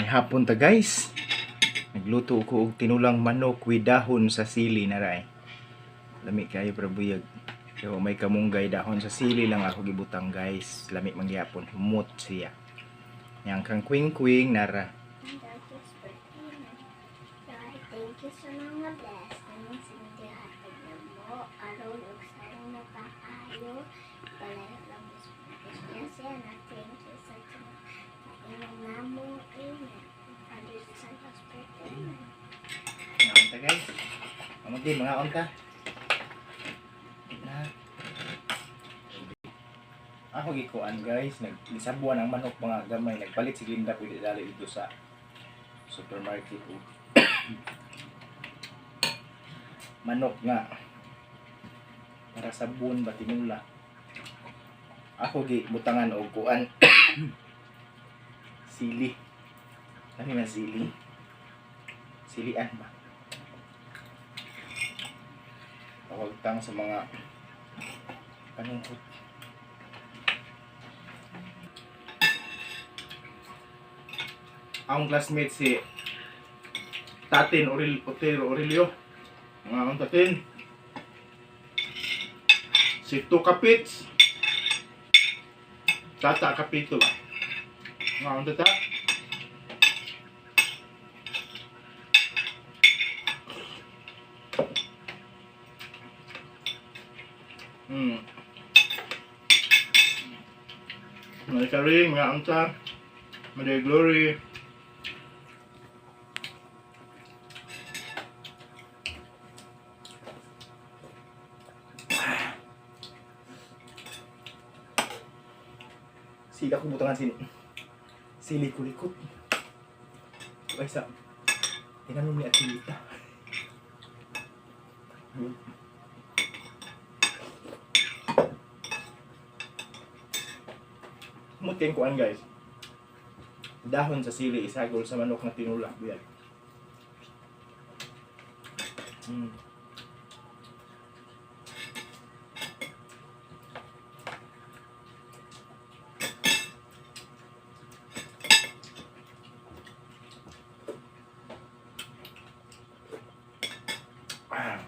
Manihapon ta, guys. Nagluto ko og tinulang manok with dahon sa sili na ray. Lami kayo pero buyag. Kaya may kamunggay, dahon sa sili lang ako gibutang, guys. Lami man gyapon, humot siya. Yang kang kwing-kwing nara. God, thank you sa mga blessings nga gihatag namo aron ug sarong napaayo. Palayo lang niya siya na thank you sa inyong namo. Amen. Father, Son, Holy Spirit. Amen. Mga unta, guys. Amag din mga unta. Na. Ako gikuan, guys, nagsabuan ang manok mga gamay, nagpalit si Glinda pwede dali dito sa supermarket og manok nga para sabon ba tinula. Ako gi butangan og kuan, sili. Ano man sili? Silian ba? Tawag tang sa mga panungkot. Ang classmate si Tatin Aurel Otero Aurelio. Mga akong Tatin. Si Tukapits. Tata Kapito ba? Mga akong tata. Mga karing, mga unta, Maria Glory. Sila ko butangan sin sili kulikot. Ay sa tinanom ni Atilita. Mutin kuan, guys. Dahon sa sili isagol sa manok na tinula. Biyag. Ah.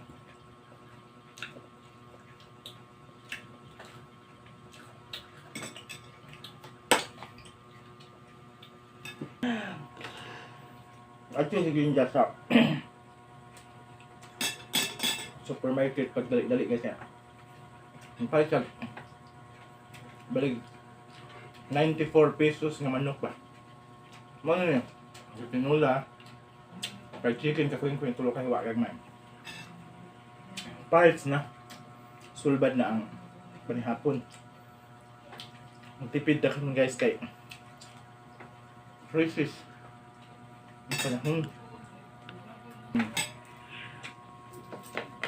At yung sige yung sa supermarket pag dali-dali, guys, niya. Ang price siya, balik 94 pesos nga manok ba. Mo na niya. Sa tinula, fried chicken ka kwing tulo ka hiwagag man. Parts na. Sulbad na ang panihapon. Ang tipid na kami, guys, kay crisis. Ang panahon.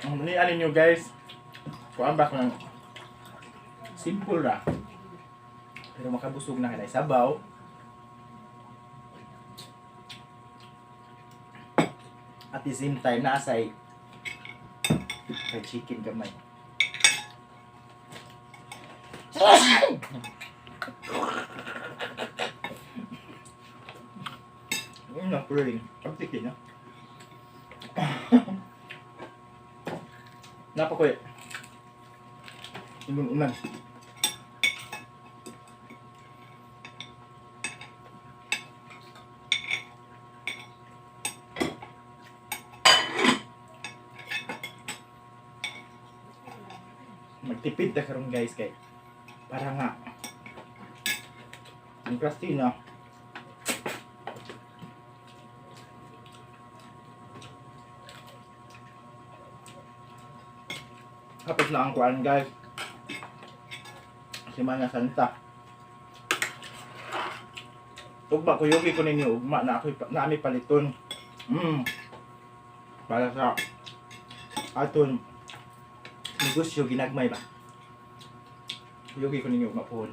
Ang nian ninyo, guys, kuan ba ng simple ra. Pero makabusog na kay sabaw. At the same time, nasa fried chicken gamay. Yun na, pwede. Kaptik na. Napakuya. Ingon unan. Magtipid ta karon, guys, kay para nga ang Christina. Hapit na ang kuan, guys. Semana Santa. Ugma ko yugi ko ninyo, ugma na ako na ami paliton. Para sa aton negosyo ginagmay ba. Yugi ko ninyo ugma pohon.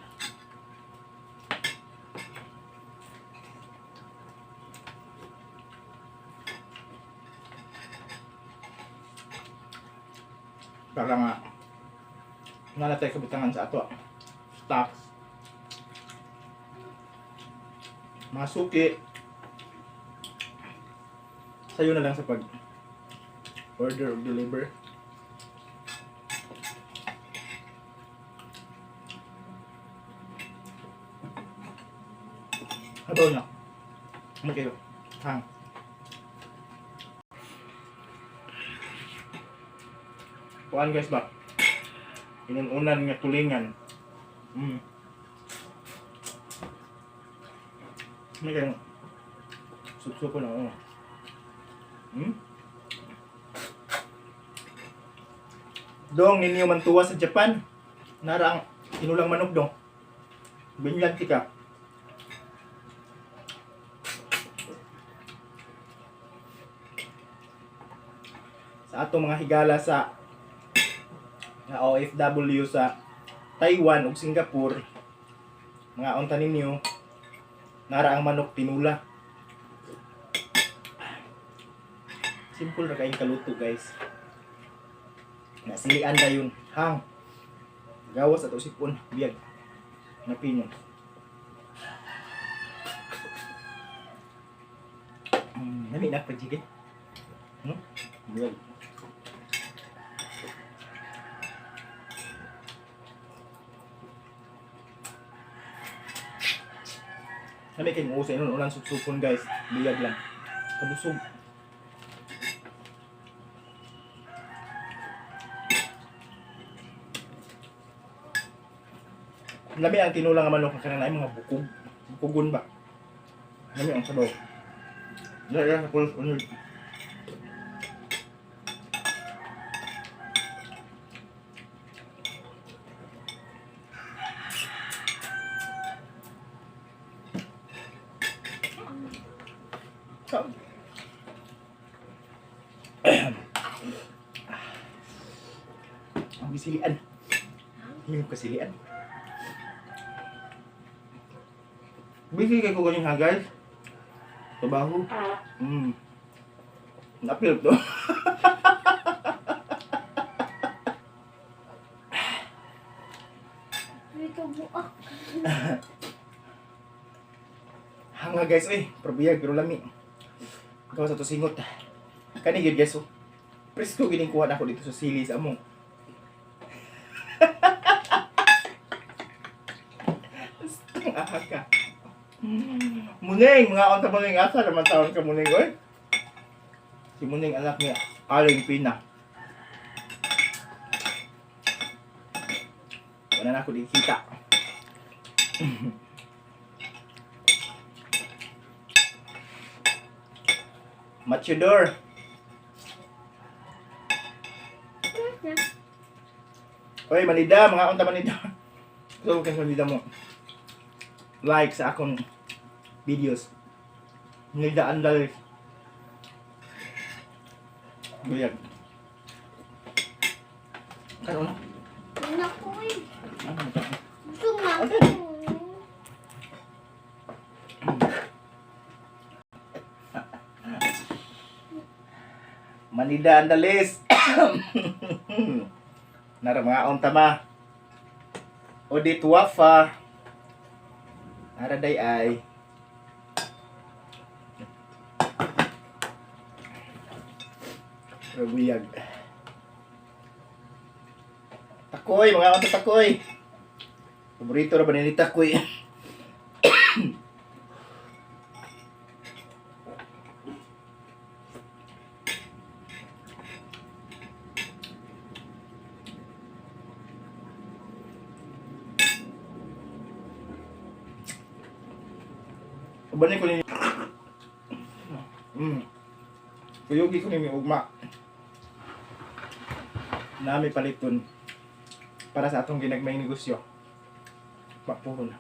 Para nga nga na tayo kabutangan sa ato stocks. Mga suki. Sayo na lang sa pag order or deliver. Habaw na. Ano kayo? Hang. Kuan guys ba? Inununan nga tulingan. May kayong suksuko na oh. Dong ninyo mantuwa sa Japan. Nara ang tinulang manok dong. Binlan tika. Sa atong mga higala sa nga OFW sa Taiwan ug Singapore, mga unta ninyo, nara ang manok tinula. Simple ra kayong kaluto guys. Nasilian dayon hang gawas ato sipon biyag napinyo. Nami na pajigit. No? Biyag. Nami kayong usa inon ulan supsupon guys. Biyag lang. Kabusog. Lami ang tinulang nga manok kanang naay mga bukog. Bukogon ba? Lami ang sabaw. Dili sa kulos unod. Ang gisilian. Yung kasilian. Busy kay ko galing ha guys. Trabaho. Napil to. Dito buak. Hanga guys, oy, probiyag pero lami. Gawa sa to singot. Kani gyud guys, oh. Presko gining kuha nako dito sa sili sa among. Ang aha ka. Muning, mga unta muning asa naman taon ka muning oy. Si Muning anak ni Aling Pina. Wala na ako dikita. Machidor. Oy, Manida, mga unta Manida. So, kay Manida mo. Like sa akong videos. Manida Andal. Buyag. Karon na. Naku eh. Ano ba? Gusto nga Okay. ako. Manida Andales. Nara mga unta ma. Odit Wafa. Nara day ay. Rabuyag. Takoy, mga unta takoy. Paborito ra ba ni takoy? Ubanin ko ni. Kuyugi ko ni ugma. Nami paliton para sa atong ginagmayng negosyo. Mapuhon na.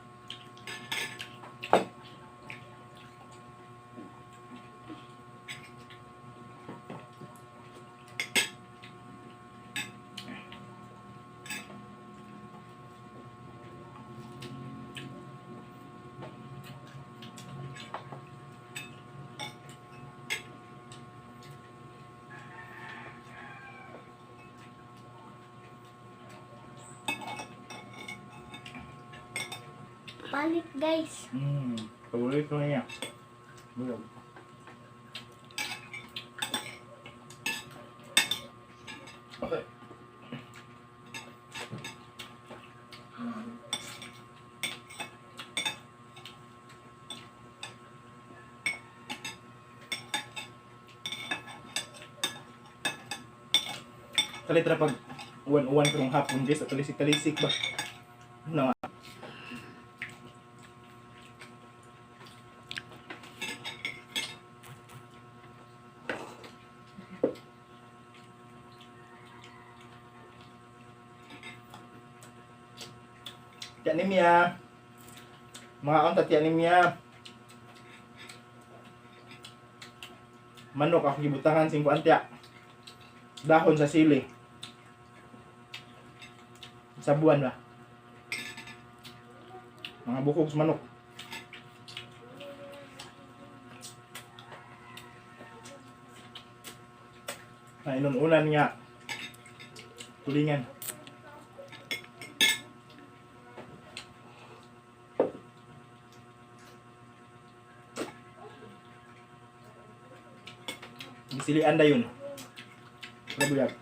Palit guys. Paborito niya. Bulag. Okay. Kalit ra pag uwan-uwan karong hapon guys, at talisik-talisik ba. Ano nga. Tiyan ni Mia. Mga unta tiyan ni Mia. Manok ako gibutangan sing kuan tiya. Dahon sa sili. Sa buwan ba? Mga bukog sa manok. Na inununan nga. Tulingan. Gisilian na yun. Rabuyag.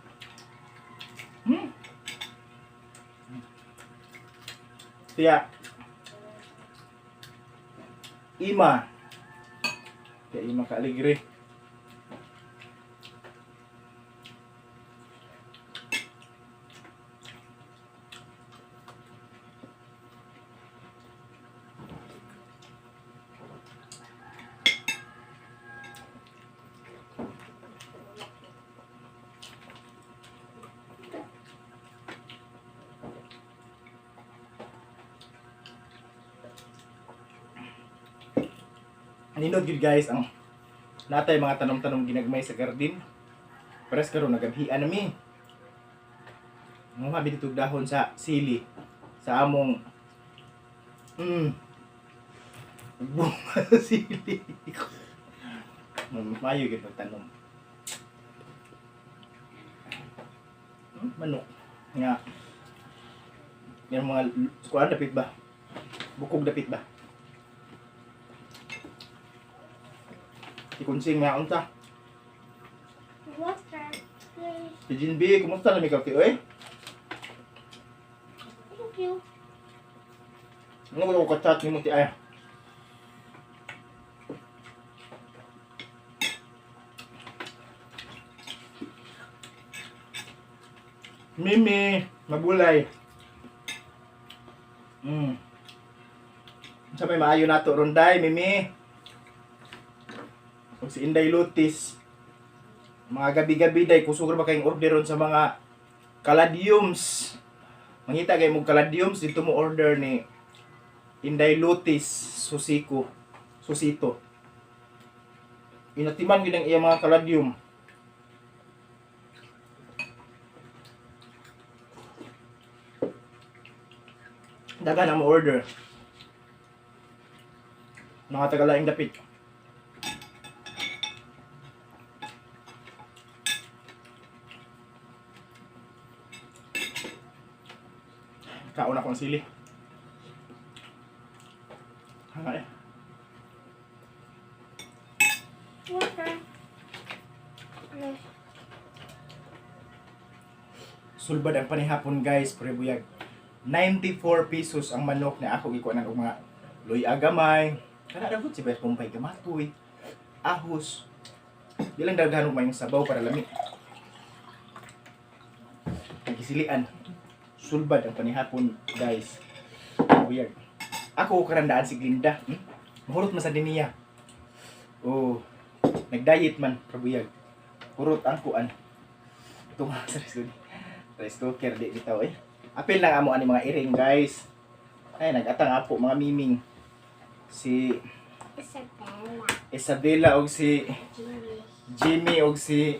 Tiya. Ima. Tiya ima ka aligre. Nindot gyud guys ang natay mga tanom-tanom ginagmay sa garden. Pares karon nagabhian nami. Mga dito dahon sa sili sa among bunga sa sili. Mayo gyud pagtanom. Manok nga yung mga kuan dapit ba? Bukog dapit ba? Ikonsing nga unta. Water, please. Si Jinbi, kumusta na ikaw ti oy? Thank you. Ano ko ka-chat nimo ti ay? Mimi, mabulay. Sa may maayo nato ronday, Mimi. Ug si Inday Lutis. Mga gabi-gabi day kusog ra ba kayong order ron sa mga caladiums. Mangita kay mo caladiums dito mo order ni Inday Lutis Susiko Susito. Inatiman gyud ang iya mga caladium. Dagan ang mo order. Mga tagalaing dapit. Kaon ako ang sili. Hanga eh. Water. Please. Sulbad ang panihapon guys, pre buyag. 94 pesos ang manok na ako gikuha ng mga luy agamay. Kana ra gud si Bes Bombay gamatoy. Ahos. Di lang daghan og mayong sabaw para lami. Nagisilian. Sulbad ang panihapon guys. Buyag. Ako karandaan si Glinda. Mahurot man sa diniya. Oh, nagdiet man prabuyag. Hurot ang kuan. Tunga sa rice rice cooker di bitaw eh. Apil lang amo ani mga iring guys. Ay nagatang apo mga miming. Si Isabella. Isabella og si Jimmy. Jimmy og si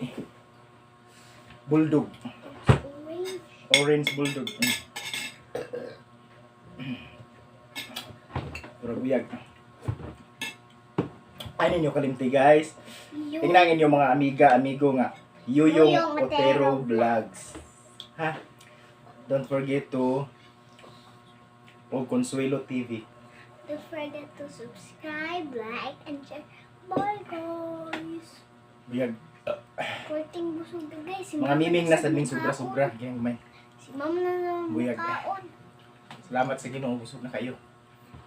Bulldog. It's orange. Orange Bulldog. Pero buyag. Ay ninyo kalimti guys. You. Tingnan ninyo mga amiga, amigo nga. Yuyong Yuyong Otero Otero Vlogs. Ha? Don't forget to o Consuelo TV. Don't forget to subscribe, like, and share. Bye, guys. Buyag. Korting busog na, guys. Si Mga mama miming na sad sad ming mukaon. sobra-sobra. Gayang may. Si mama na lang Buyag. mukaon. Salamat sa Ginoo, busog na kayo.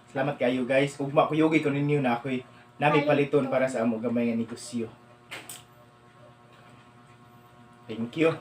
Salamat kayo, guys. Ugma kuyugi ko ninyo na ako'y nami paliton para sa amo gamay nga negosyo. Thank you.